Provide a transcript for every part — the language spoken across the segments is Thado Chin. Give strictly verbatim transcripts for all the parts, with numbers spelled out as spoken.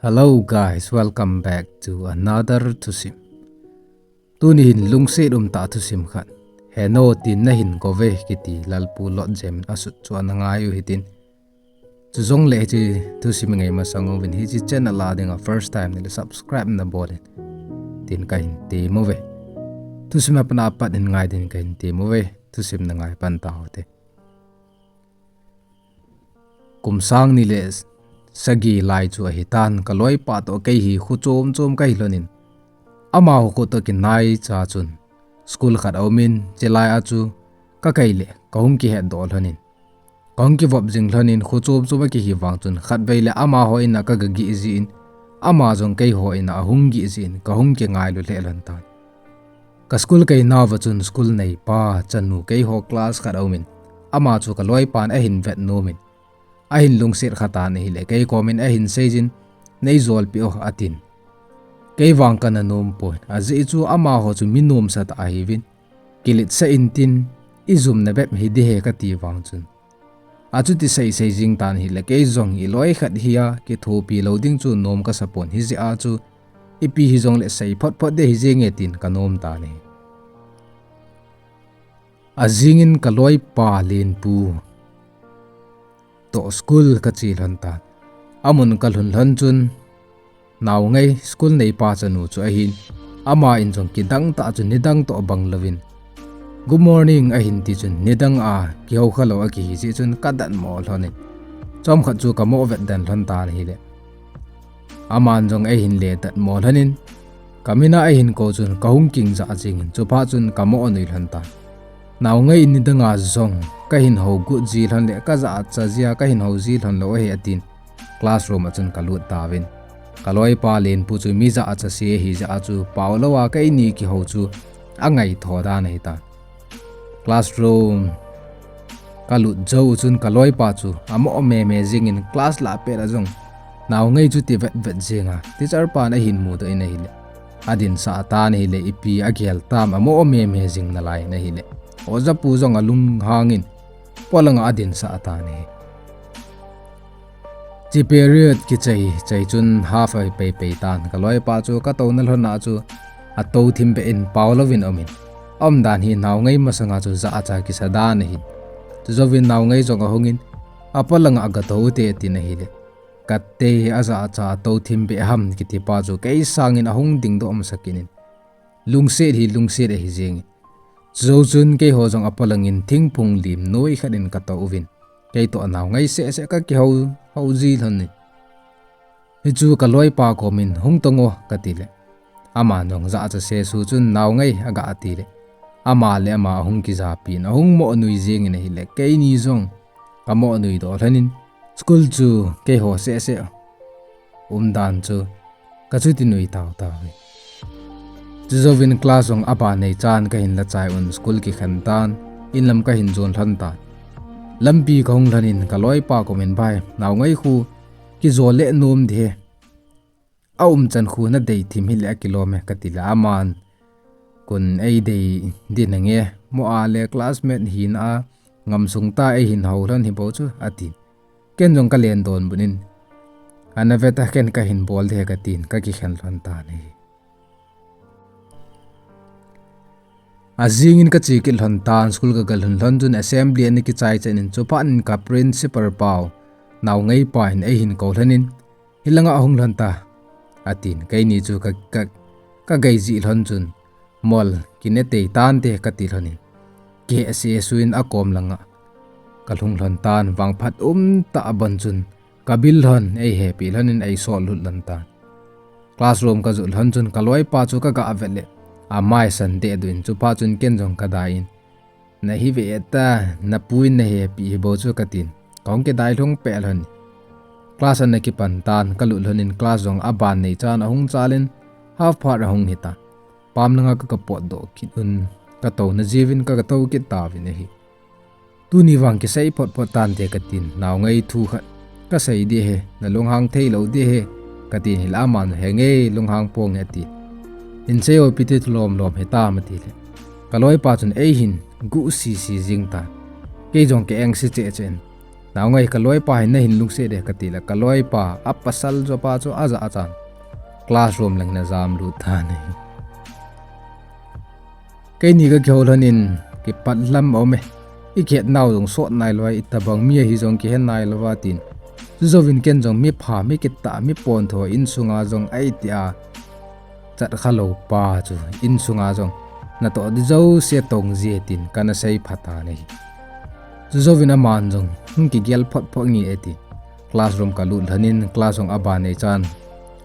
Hello guys, welcome back to another thusim. Tuni hin lungset umtah thusim khat, Heno tin nahin kouve kiti Lalpu Lotjem in asut chu ana ngai u hitin. Chujongle hiche thusim ngai masang uvin hiche channel a dinga first time nahile subscribe nabol in tin kahin tem uve. Thusim apat apat in ngai din kahin tem uve. Thusim nangai pan taute. Kum sang ni le sagi lai chu ahitan, kaloipa toh kei hi kho chom chom kahi lhonin, amaho kho toh kinaicha chun school khat aumin, chulai a chu kakai le kahung kihetdoh lhonin, kahung kivop jing lhonin, kho chom chom akihi vang chun khatvei le amaho in a kagagih jin, ama jong keiho in a ahung gih jin, kahung kingailu lheh lhon tan. Ka school kainauva chun school neipa chanu keiho class khat aumin, ama chu kaloipan ahin vet nomin, ahin lungset khatan ahile, kei komin ahin seijin, neijolpeh o atin. Kei vang kana nompon, ajeh chu amaho chu mi nomsatah ahiuvin, kiletsah intin, ijumna bep hiding ahi kati vang chun, achuti seisei jing tan ahile, kei jong iloi khat hia kithopi lou ding chu nom kasapon, hijeh a chu ipi hijongle sei phot phot ding hijenge tin kanom tan ahi. Ajingin kaloipa Lenpu toh school kache lhon tan. Amun kalhun lhon chun, naongai school neipa chanu chu ahin, aman jong kidang tah chun nidang toh bang louvin, Good morning ahin ti chun nidang a kihoukha lou akihi jeh chun kadatmo lhonin, chomkhat chu kamoh vetden lhon tan ahile, aman jong eihin le datmo lhonin, kamin a eihin kou chun kahung kingjah jengin, chuphat chun kamoh nui lhon tan. Naongai in nidanga jong kahin hougut ji lhon le kajahcha jia kahin hou ji lhon lou ahi atin, classroom a chun kalut tauvin, kaloipa Lenpu chu mi jahcha se ahijeh a chu paolou a keini kihou chu angaitho dan ahitan. Classroom kalut jou chun kaloipa chu amoh meme jengin, class lah pet a jong naongai chu ti vetvet jenga teacher pan ahin mudoh in ahile, adinsah tan ahile, ipi agel tam, amoh meme jing nalai in ahile, ojapu jong alunghangin polanga adinsah tan ahi. Hiche period kichai chai chun half ahi peipei tan, kaloipa chu katouna lhon a chu atou thim beh in paolouvin aumin, aumdan hi naongai masanga chu jahcha kisa dan ahin. Chujouvin naongai jong ahungin, apolanga gatou te tin ahile, kate, ajahcha atou thim beh ham kitipa chu kei sangin ahung dingdoh masa kit in, lungset hi lungset ahi jengin, chujou chun keiho jong apolangin thingphung lim noi khat in katou uvin, keitoh naongai sehseh kakihou hou ji lhonin, hichu kaloipa komin hung tong o katile, aman jong jahcha sesu chun naongai aga tile, ama le ama ahung kijapin ahung moh nui jengin ahile, keini jong kamoh nuidoh lhonin, school chu keiho sehseh umdan chu kachuti nui tautauve. Chujouvin class jong aban neichan kahin lachai un school kikhen tan, inlam kahin jon lhon tan. Lampi kahung lhonin kaloipa komin, Bai, naongai khu kijole nom ding ahi, aumchan khu nadei thim hile akilom e katile, aman kon eidei ding nange, mo a le classmate hina a ngamsung tah a eihin hou lhon hibou chu atin. Ken jong kalen donbut in, ana veta, ken kahin bol ding ahi katin kakikhen lhon tan ahi. Ajingin kache kit lhon tan, school kaga lhun lhon chun assembly ana kichai chan in, chuphat in ka principal pau naongai pa in eihin kou lhonin, hilanga ahung lhon ta atin, keini chu ka, ka, kagei jih lhon chun, Mol, kine tei tante kati lhonin, kihehse suin akom langa kalhung lhon tan, vangphat umtah abon chun kabil lhon, eihepeh lhonin eisol lut lhon tan. Classroom kajot lhon chun kaloipa chu kaga vet le, amaisan dehduh in, chuphat chun ken jong kadai in, Nahi ve ta, napu in nahepeh hibou chu katin, kahung kidai lhung peh lhon. Class ana kipan tan, kalut lhonin class jong aban neichan ahung chalin, half past ahung hitan, pam langa ka, kapotdoh kit un, katouna jiuvin ka, katou kit tauvin ahi. Tuni vang kisei phot phot tante katin, naongai thu khat kasei ding ahi, nalunghang theilou ding ahi katin, hile aman, Henge, lunghang ponge ati. Hinsei o, ipi ti thu lom lom hitam atile, kaloipa chun eihin guh sisi jing tan. Kei jong ka engse cheh cheh in, "Naongai, ka loipa hin na hin lungset e," ka ti le, ka loipa, a pasal jopa chu aja achan classroom lang in ajam lut tan ahi. Keini ka kihou lhon in, "Kipat lam aum e, i kihet nau jong sot nai lou a, itobang mi ahi jong kihe nai lou va," tin. Chujouvin ken jong mi pha, mi kitah, mi pontho, insunga jong ahi tia chat kha lou pa chu insunga jong natoh ding jouse tong ji e tin kana sei phat tan ahi. Chujouvin aman jong, "Hung kigel phot phot nge," ati. Classroom ka lut lhon in class jong aban nei chan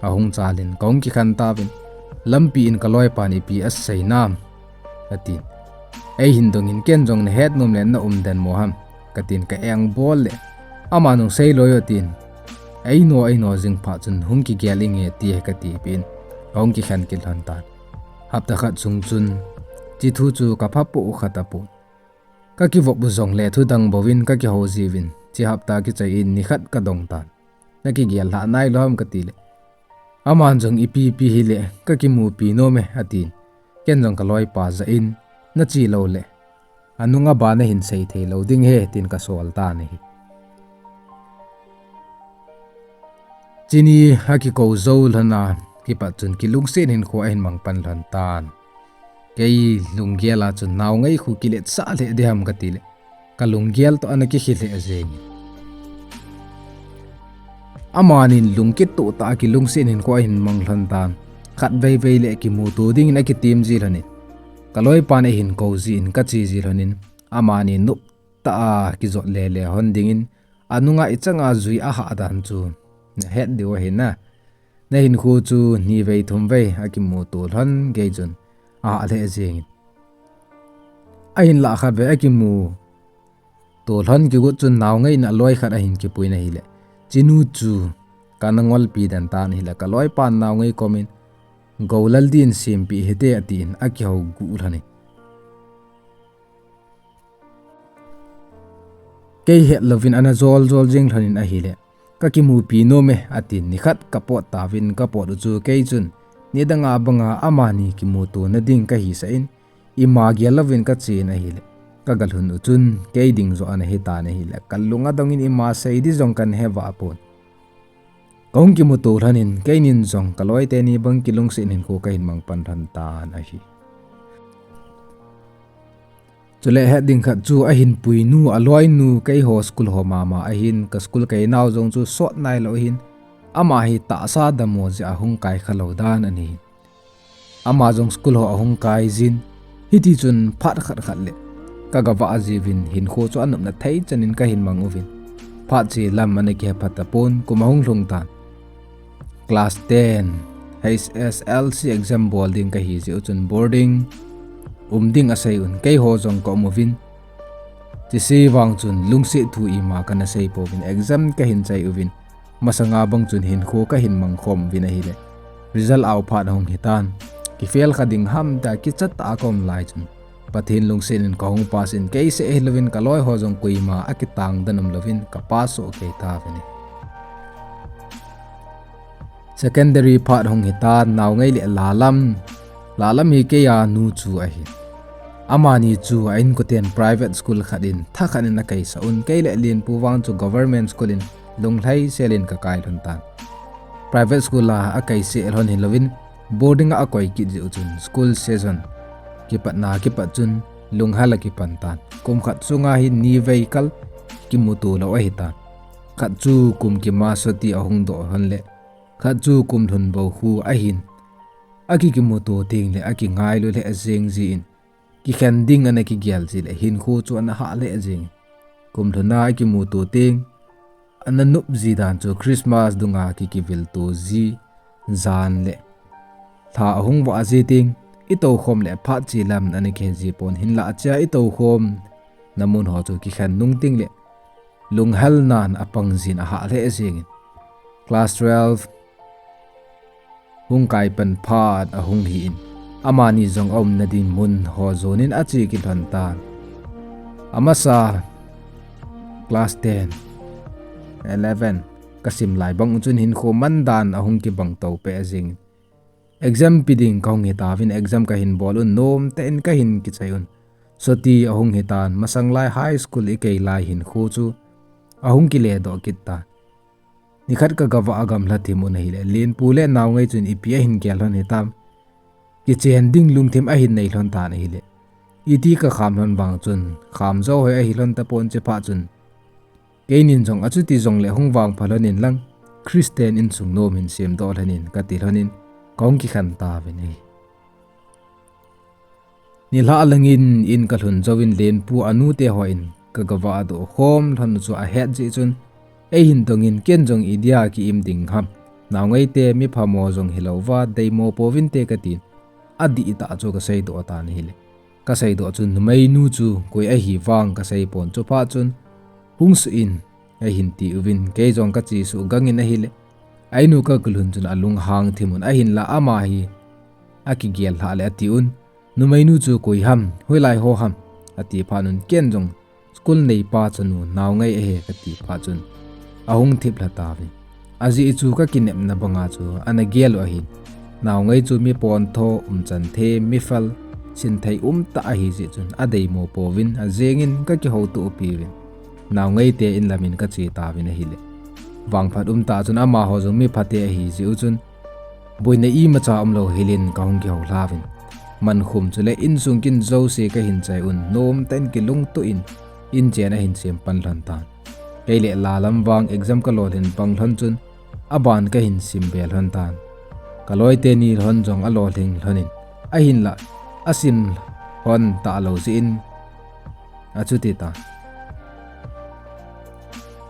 ahung chal in kahung kikhen tauvin, "Lampi in ka loipan ipi asei nam?" atin. "Eihin dong in, ken jong na het nom le na um den mo ham?" ka tin ka engbol le, "Aman hung sei loi o," tin, "Ei no, ei no jing phat chun hung kigel inge," ti ka tipeh in ahung kikhen kit lhon tan. Hapta khat sung chun hiche thu chu ka phapoh u kha tapon. Ka kivop u jong le thu dang bouvin ka kihou jiuvin, hiche hapta kichai in nikhat ka dong tan. "Na kigel lhah nai lou ham?" ka ti le, aman jong, "Ipi ipi hile ka kimupi nom e," atin. Ken jong ka loipa jah in, "Na che lou le anung aban a hin sei thei lou ding ahi," tin ka sol tan ahi. Hiche ni akikou jou lhon a kipat chun kilungset hinkho ahin mang pan lhon tan. Kei lunggel a chun, "Naongai, khu kiletsah lheh ding ham?" ka ti le, ka lunggel toh ana kikhe lheh jeng in. Amanin lungkitoh tah a kilungset hinkho ahin mang lhon tan. Khatvei vei le kimuto dingin akitem ji lhon in, ka loipan eihin kou jin ka che ji lhon in, amani nop tah a kijot le le lhon dingin, anunga ichan a jui ahah dan chu na het diu ahi na. Na hinkho chu ni vei thum vei akimuto lhon gei chun ahah lheh jeng in. Ahinlah khatvei akimuto lhon kigot chun Naongai in aloi khat ahin kipui in ahile, hiche nu chu kana ngolpi den tan ahile, ka loipan Naongai kom in, "Gollal din sempeh hite," atin akihou guh lhon in. Kei het louvin ana jol jol jeng lhon in ahile, "Ka kimupi nom e," atin, nikhat ka pot tauvin, ka pot u chu kei chun nidang a banga amani kimuto na ding ka hisah in, ima gel louvin ka che in ahile, ka galhun u chun kei ding joh ana hitan ahile, ka lung adong in ima sei ding jong kana he vah pon. Kahung kimuto lhon in, keinin jong ka loi teni bang kilungset hinkho kahin mang pan lhon tan ahi. Chule het ding khat chu ahin pui nu, aloi nu, keiho school ho mama ahin, ka school kainau jong chu sot nailou ahin, ama hi tahsa damo jeh a hung kai khalou dan ahi. Ama jong school ho ahung kai jin, hiti chun phat khat khat le ka gavah jiuvin hinkho chu anopna thei chan in kahin mang uvin. Phat che lam ana kihe phat tapon, kum ahung lhung tan. Class ten, H S L C exam bol ding kahi jeh u chun boarding um ding asei un, keiho jong ka um uvin. Chise vang chun lungset thu ima kana sei pouvin, exam kahin chai uvin. Masanga bang chun hinkho kahin mang khom uvin ahile, result au phat ahung hitan. Kifail kha ding ham tia kicha tah a ka um lai chun, Pathen lungset in kahung pass in, kei seh hilouvin ka loi ho jong koima akitang dan umlouvin ka pass soh kei tauvin ahi. Secondary phat hung hitan, Naongai le Lalam. Lalam hi kei a nu chu ahi. Amani chu a inkoten private school khat in, tha khat in akaisah un, kei le Lenpu vang chu government school in lunglhaisel in kakai lhon tan. Private school a akaisah lhon hilouvin, boarding a akoi kit jeh u chun, school season kipatna kipat chun lunghel a kipan tan. Kum khat sunga hin ni vei kal kimuto lou ahitan. Khat chu kum kima soti ahung doh lhon le, khat chu kum lhun bou khu ahin, akikimuto teng le akingailu lheh jeng jin, kikhen ding ana kigel ji le hinkho chu ana hah lheh jeng. Kum lhun a akimuto teng, ana nop ji dan chu Christmas dunga kikivil to ji, jan le lha ahung vah ji teng, itoukhom le phat che lam ana kihe ji pon, hinlah achea itoukhomna mun ho chu kikhen nung teng le lunghelnan apang jin ahah lheh jengin. Class twelve hung kai pan phat ahung hi in, amani jong aumna ding mun ho jonin ache kilhon tan. Amasa class ten, eleven kasim lai bang u chun hinkho mandan ahung kibang to peh jengin. Exam pe ding kahung hitauvin, exam kahin bol un, nomtah in kahin kichai un. Soti ahung hitan, masang lai high school ikei lai hinkho chu ahung kile doh kit tan. Nikhat ka gavah a gamla thim un ahile, Lenpu le Naongai chun ipi ahin gel lhon hitam. Kichen ding lungthim ahin nei lhon tan ahile, iti ka kham lhon vang chun, kham jou hoi ahi lhon tapon, chuphat chun keinin jong achuti jongle hung vangpha lhon in lang, Christian insung nom hin semdoh lhon in kati lhon in, kahung kikhen tauvin ahi. Nilhah langin in kalhun jouvin Lenpu anute hon ka gavah doh khom lhon chu ahet jeh chun, eihin dongin ken jong idia ki-im ding ham. Naongai te mi phamo jong hilouva, deimo pouvinte katin, adih tah chu kasei doh tan ahile. Kasei doh chun numeinu chu koi ahi vang kasei pon, chuphat chun, hung suh in, ahin tiuvin, kei jong kache suh gangin ahile, a-inu ka kalhun chun alunghang thim un ahinla ama hi akigel lhah le ati un, numeinu chu koi ham, hoilai ho ham, ati phat un ken jong school neipa chanu Naongai ahi kati phat chun, ahung thip lha tauvin. Ajeh chu ka kinepna banga chu ana gel u ahin. Naongai chu mi pontho, umchan them, mi fel, sinthei umtah ahi jeh chun adeimo pouvin, ajingin ka kihoutopiuvin, Naongai te in lamin kache tauvin ahile. Vangphat umtah chun amaho jong mi phate ahi jeh u chun, boina imacha umlou hilin kahung kihou lhauvin. Mankhum chule insung kin jouse kahin chai un, nomtah in kilungtoh in, inchen ahin sem pan lhon tan. Kei le Lalam vang exam kalolhin bang lhon chun, aban kahin simbe lhon tan. Kaloite ni lhon jong alolhing lhon in, ahinla, asim lhon talou jeh in, achuti tan.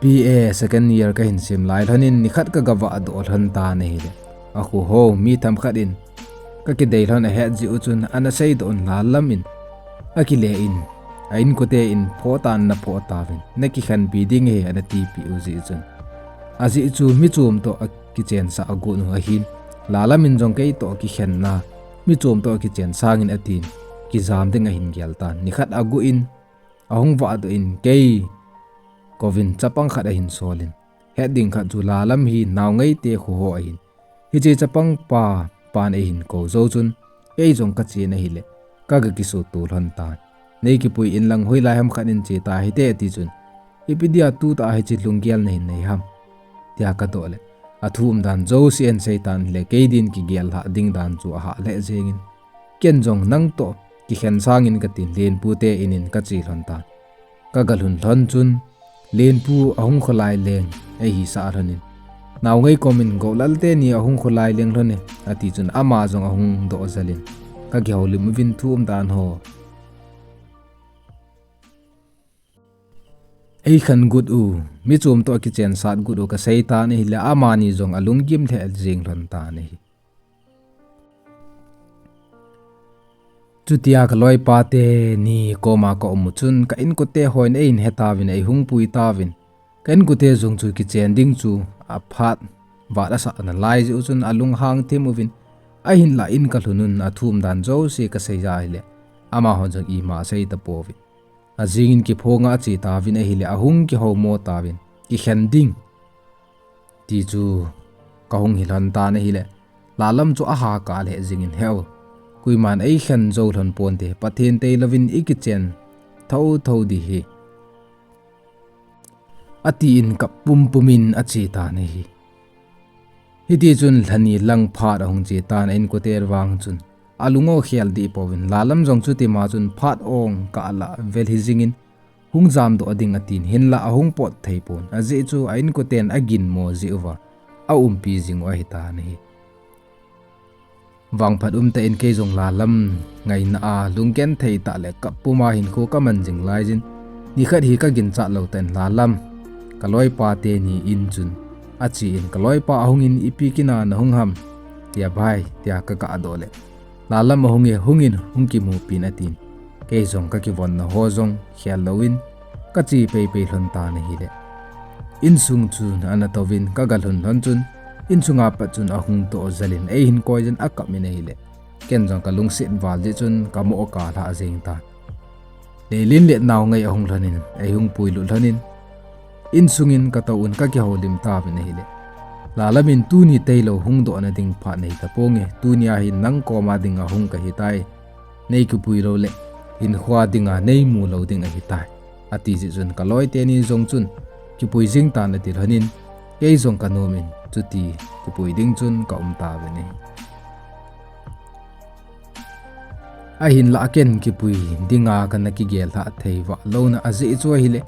B A second year kahin sim lai lhon in nikhat ka gavah doh lhon tan ahile, akho ho mi themkhat in kakidei lhon ahet jeh u chun ana seidoh un, Lalam in akile in, a-inkote in photan napho tauvin, nakikhenpi ding ahi ana tipeh u jeh chun. Ajeh chu mi chom toh akichensah agot u ahin, Lalam in jong kei toh kikhenna, mi chom toh akichen sangin atin, kijam ding ahin gel tan. Nikhat agot in, ahung vahdoh in kei kouvin chapang khat ahin solin, het ding khat chu Lalam hi Naongai te kho ho ahin. Hiche chapang pa pan eihin kou jou chun, kei jong kachen ahile, kaga kisuto lhon tan. Neikipui in lang, hoilai ham khat in che tahite ati chun, ipi dia tutah hiche lunggel nahin nei ham, tia kadoh le, athu umdan jouse ahin sei tan ahile, kei din kigel lhah ding dan chu ahah lheh jengin, ken jong nang toh kikhen sangin katin, Lenpu te in in kache lhon tan. Kagalhun lhon chun, Lenpu ahung kholai leng eihisah lhon in, Naongai komin, Goulal teni ahung kholai leng lhon e, ati chun ama jong ahung doh jel in, kakihoulim uvin thu umdan ho eikhen got u, mi chom toh akichensat got u kasei tan ahile, amani jong alunggim lheh jeng lhon tan ahi. Chutia kaloipa teni koma kaum u chun, ka-inkote hon eihin he tauvin, eihung pui tauvin. Ka-inkote jong chu kichen ding chu aphat vat asah nalai jeh u chun alunghang thim uvin, ahinlah in kalhun un, athu umdan jouse kasei jeh ahile, amahon jong ima asei tapouvin. Ajingin kiphonga ache tauvin ahile, ahung kihoumo tauvin, kikhen ding ti chu kahung hilhon tan ahile, Lalam chu aha kah lheh jengin, Heu, koiman eikhen jou lhon ponte, Pathen teilouvin ikichen thouthou ding ahi, atin kap pumpumin ache tan ahi. Hitichun lhani lang phat ahung che tan, a-inkote vang chun alung akhel deh pouvin, Lalam jong chutima chun phat ong kah lah vel hijingin, hung jamdoh ding atin, hinlah ahung pot theipon, ajeh chu a-inkoten aginmo jeh uva aumpi jing u ahitan ahi. Vangphat umtah in kei jong Lalam ngaina a lunggenthei tah le kap puma hinkho kaman jing laijin, nikhat hi kaginchat lou tah in, Lalam, kaloipa teni in chun achen, kaloipa ahungin, Ipi kina nahung ham, tia, Bhai, tia kagahdoh le, Lalam ahunge, hungin, hung kimupin, atin. Kei jong kakivonna ho jong khel louvin kache peipei lhon tan ahile, insung chun ana touvin kagalhun lhon chun, insunga pat chun ahung toh jel in eihin koijin akap in ahile, ken jong kalungset val jeh chun kamoh kalhah jeng tan. Leilin le Naongai ahung lhonin, eihung puilut lhonin, insungin katou un kakihoulim tauvin ahile, Lalam in, Tuni tailou hungdohna ding phat nei taponge, tunia hin nang koma dinga hung kahitai. Nei kipui loule hinkhoa dinga neimu lou ding ahitai, ati jeh chun kaloi teni jong chun kipui jing tan ati lhonin, kei jong kanom in chuti kipui ding chun kaum tauvin ahi. Ahinlah ken kipui dinga kana kigel lhah thei vah louna ajeh chu ahile,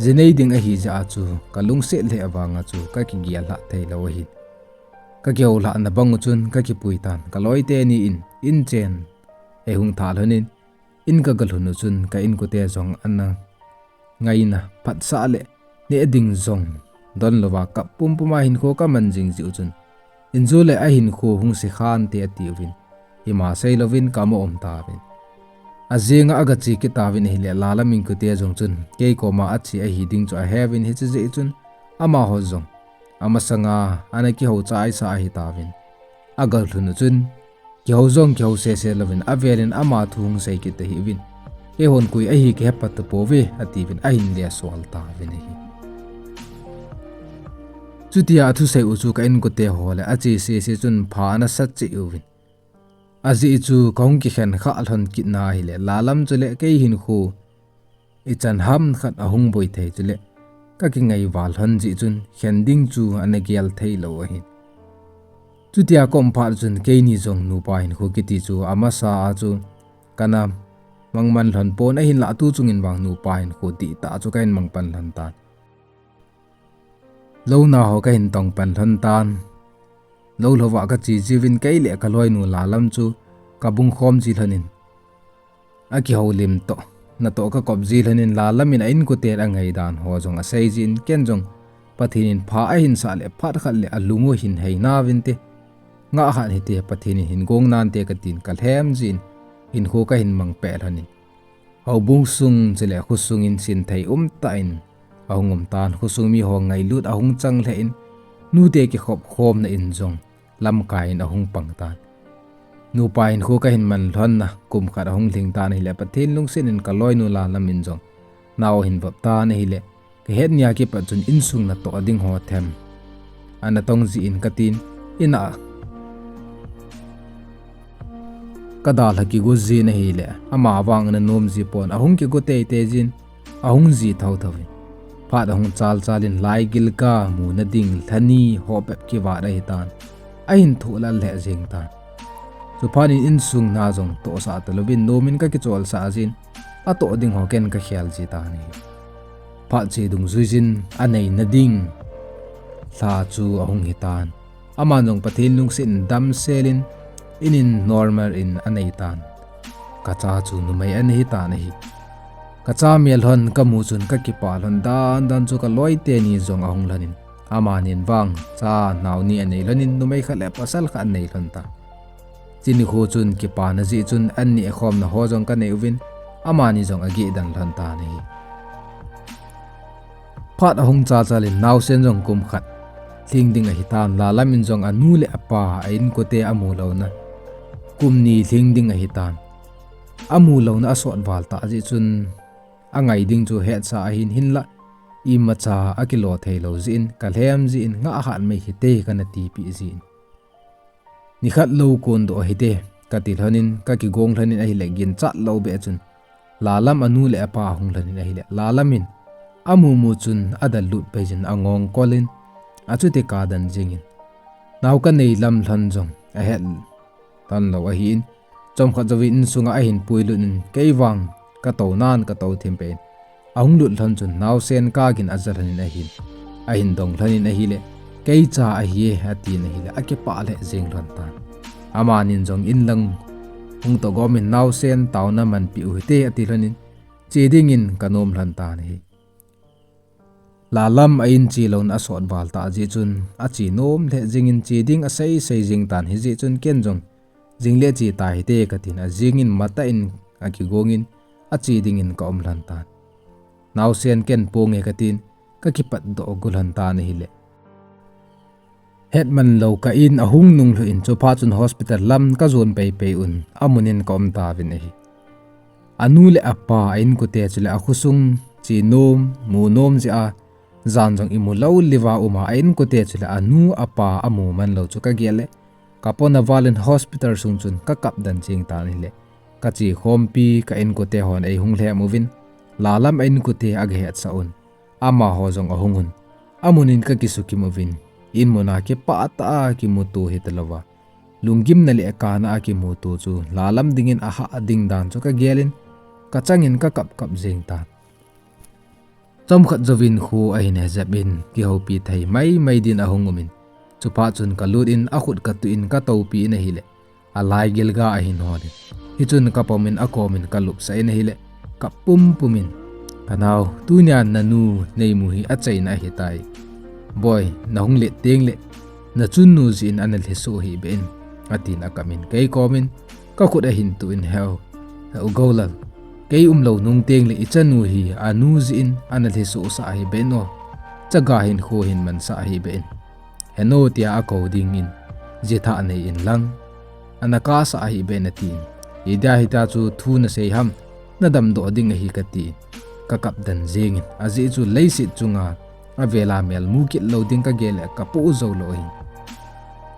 jinei ding ahi jeh a chu kalungset lheh vanga chu kakigel lhah thei lou ahin. Kakihou lhahna bang u chun kakipui tan, kaloi teni in, in chen eihung thah lhonin, in kaga lhun u chun ka inkote jong ana ngaina phatsah le neh ding jong don louva kap pumpum a hinkho kaman jing jeh u chun, injo le ahinkho hung se khante ati uvin, ima sei louvin kamo um tauvin. Ajinga aga che kit tauvin ahile, Lalam inkote jong chun kei koma ache ahi ding chu aheuvin, hiche jeh chun amaho jong amasanga ana kihou chaisa ahi tauvin. Aga lhun u chun, kihou jong kihou sese louvin, avelin ama thu hung sei kit ahiuvin, keihon koi ahi kahe pat tapouve, atiuvin ahin lesol tauvin ahi. Chutia athusei u chu ka inkote ho le ache sese chun pha ana sat cheh uvin. Ajeh chu kahung kikhen khah lhon kitna ahile, Lalam chule kei hinkho ichan ham khat ahung boi thei chule kakingai val lhon jeh chun khen ding chu ana gel thei lou ahin. Chutia kaum phat chun keini jong nupa hinkho kiti chu amasa a chu kana mangman lhon pon, ahinlah tu chungin vang nupa hinkho dihtah chu kahin mangpan lhon tan. Louna ho kahin tongpan lhon tan. Lou lhova kache jiuvin kei le kaloinu Lalam chu kabung khom ji lhonin, akihoulim toh, natoh kakop ji lhonin, Lalam in a inkote angaidan ho jong asei jin, ken jong Pathen in pha ahin sah le phat khat le alung u hin hei nauvinte, ngah khat hite, Pathen in hin gong nante katin kalhem jin, hinkho kahin mang peh lhonin, houbung sung chule khosung in sin thei umtah in ahung um tan, khosung miho ngailut ahung chang lheh in, nute kikhop khomna in jong lamkai in ahung pang tan. Nupa hinkho kahin man lhonna kum khat ahung lhing tan ahile, Pathen lungset in kaloinu Lalam in jong nao ahin vop tan ahile, kahet nia kipat chun insung natoh ding ho them ana tong jin katin, ina kadalha kigo jin ahile, ama vang ana nom ji pon, ahung kigo teitei jin, ahung ji thotho in. Phat ahung chalchal in laigilka muna ding lhani ho bep kivat ahitan, ahin thoh lal lheh jeng tan. Chuphat in insung na jong tohsah talouvin, nom in kakicholsah jin, atoh ding ho ken kakhel ji tan ahi. Phat che dungjui jin aneina ding lha chu ahung hitan. Aman jong Pathen lungset in damsel in, in in normal in anei tan. Kacha chu numei ana hitan ahi. Kacha mel lhon kamu chun kakipah lhon dan dan chu kaloi teni jong ahung lhonin, amanin vang cha nao ni anei lhonin, numei khat le pasal khat anei lhon tan. Chuni khu chun kipana jeh chun an nehkhomna ho jong kanei uvin, amani jong ageh dan lhon tan ahi. Phat ahung chalchal in naosen jong kum khat lhing ding ahitan, Lalam in jong anu le apa, a inkote amu louna kum ni lhing ding ahitan. Amu louna asot val tah jeh chun angai ding chu hetsa ahin, hinlah imacha akilo thei lou jeh in, kalhem jeh in, ngah hat mai hite kana tipeh jeh in. Nikhat lou kondoh hite, kati lhonin, kakigong lhonin ahile, ginchat lou beh chun Lalam anu le apa ahung lhonin ahile, Lalam in amumu chun adallut pei jin angong kol in, achuti kadan jingin, nao kanei lam lhon jong ahet lhon lou ahin, chomkhat jouvin insunga ahin puilut in, kei vang katou nan katou thim peh in, ahung lut lhon chun naosen kagin aja lhonin ahin, ahin dong lhonin ahile, kei cha ahi e, atin ahile, akipah lheh jeng lhon tan. Amanin jong inlang hung toh gomin, naosen taona manpeh u hite, ati lhonin, che dingin kanom lhon tan ahi. Lalam a in che louna asot val tah jeh chun, ache nom lheh jingin che ding asei sei jing tan, hijeh chun ken jong jing le che ta hite katin, ajingin matah in akigongin, ache dingin kaum lhon tan. Naosen ken ponge katin, kakipatdoh gu lhon tan ahile, hetman lou kah in ahung nunglhu in, chuphat chun hospital lam kajon peipei un, amun in kaum tauvin ahi. Anu le apa, a inkote chule akhosung che nom, mu nom jeh a, jan jong imu lou liuva uma, a inkote chule anu apa amu man lou chu kagel le, kapona val in hospital sung chun kakap den jeng tan ahile, Kache khompi ka inkote hon eihung lhem uvin, Lalam a inkote agahetsah un. Amaho jong ahung un. Amun in kakisukim uvin, in muna kipah tah a kimuto hitalouva, lunggimna le kana a kimuto chu Lalam dingin ahah ding dan chu kagel in, kachang in kakap kap jeng tan. Chomkhat jouvin kho ahin hejep in, kihoupi thei mai mai din ahung um in, chuphat chun kalut in akhut katuh in katoupi in ahile, alaigil ga ahin hon in. Hichun kapom in akom in kalupsah in ahile, kap pumpum in, "Kanao, tunia nanu neimu hi achaina ahitai. Boi, nahung let tengle, nachunnu jeh in ana lhesoh hih beh in," atin akap in kei kom in, kakhut ahin tuh in, "Heu, heu Golal, kei umlou nung tengle ichanu hi anu jeh in ana lhesoh sah hih beh in o, chaga hinkho hin mansah hih beh in. Henu tia akou dingin, jithah nei inlang, ana kahsah hih beh in," atin. Idia hitia chu thu nasei ham, nadamdoh ding ahi katin, kakap den jeng in, ajeh chu leiset chunga avela mel mu kit lou ding kagel le kapoh jou lou ahin.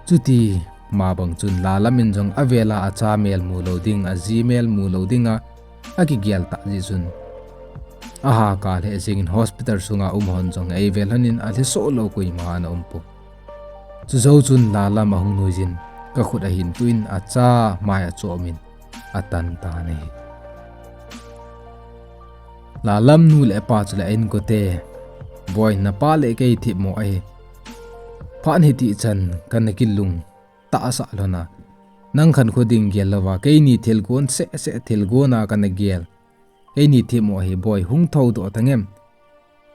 Chuti ma bang chun Lalam in jong avela acha mel mu lou ding, aji mel mu lou dinga akigel tah jeh chun, ahahkar lheh jeng in hospital sunga um hon jong eivel lhon in alhesoh lou koima ana umpon. Chujou chun Lalam ahung nuijin, kakhut ahin tuh in acha mai achom in atan tan ahi. Lalam nu le apa chule a-inkote, "Boi, napa le kei themmo ahi. Phat hitichan kana kilung tahsah lhon a, nang khankho ding gel louva, keini thilgon seh seh thilgon a kana gel. Keini themmo ahi boi, hung thoudoh tangem.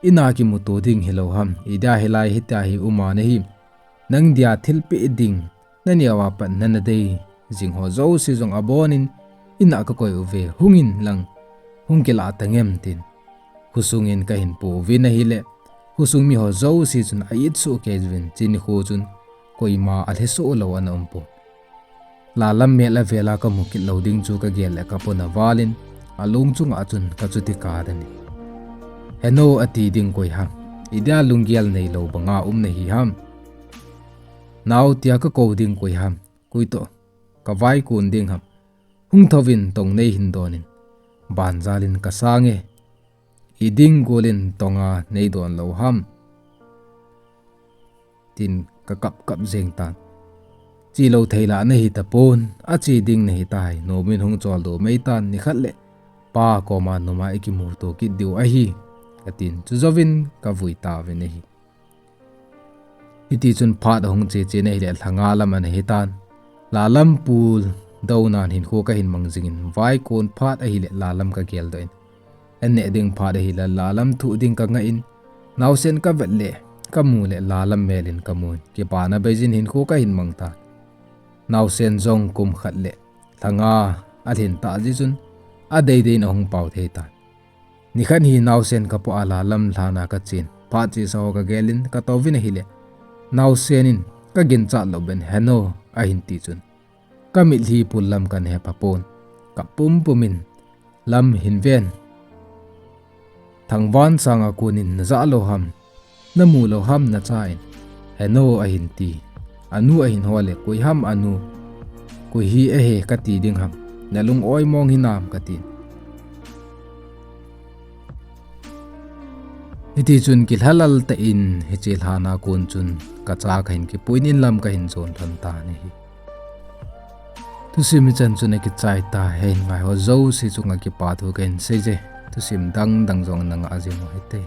Ina kimuto ding hilou ham, idia hilai hitia hi uma nahi. Nang dia thilpeh ding naneo a pat nana dei jing ho jouse jong abon in, ina kakoi uve, hung inlang, hung kilah tangem," tin khosung in kahin pouvin ahile, khosung miho jouse chun a-it soh kei uvin, chuni kho chun koima alhesoh lou ana umpon. Lalam mel avela kamu kit lou ding chu kagel le kapona val in, alung chunga chun kachuti kap den ahi. "Henu ati ding koi ham? Idia lunggel neilou banga um nahi ham? Nao tia kakou ding koi ham? Koi toh kavaikon ding ham? Hung thouvin tong neihin don in, banjal in kasang e. Iding gol in tonga neidon lou ham?" tin kakap kap jeng tan. "Chelou thei la nahi tapon, ache ding nahi tai, nom in hung choldo mei tan, nikhat le pa koma noma ikimuto kit diu ahi," katin, chujouvin kavui tauvin ahi. Hitichun phat ahung che chen ahile lhanga lam ana hitan. Lalam puldounan hinkho kahin mang jingin, vaikon phat ahile Lalam kageldoh in, an neh ding phat ahile Lalam thoh ding kangah in, naosen kavet le kamu le Lalam mel in kamun, kipana beijin hinkho kahin mang tan. Naosen jong kum khat le lhanga alhin tah jeh chun adeidei in ahung pao thei tan. Nikhat hi naosen kapoh a Lalam lhan a kachen, phat chesa ho kagel in katouvin ahile, naosen in kaginchat lou ben, "Henu," ahin ti chun, kamitlhi pul lam kana hepha pon, kap pumpum in, "Lam hin ven. Thangvan sanga kon in najah lou ham? Namu lou ham nacha in?" "Henu," ahin ti. Anu ahin hol le, "Koi ham anu? Koi hi ahi kati ding ham? Nalung oimong hinam?" katin. Hitichun kilhalal tah in hiche lhan a kon chun kacha kahin kipuiyin in lam kahin jon lhon tan ahi. Thusim hichan chun akichai tahen, ngai ho jouse chunga kipa thu kahin seije. Thusim dang dang jong nangah jing u hite.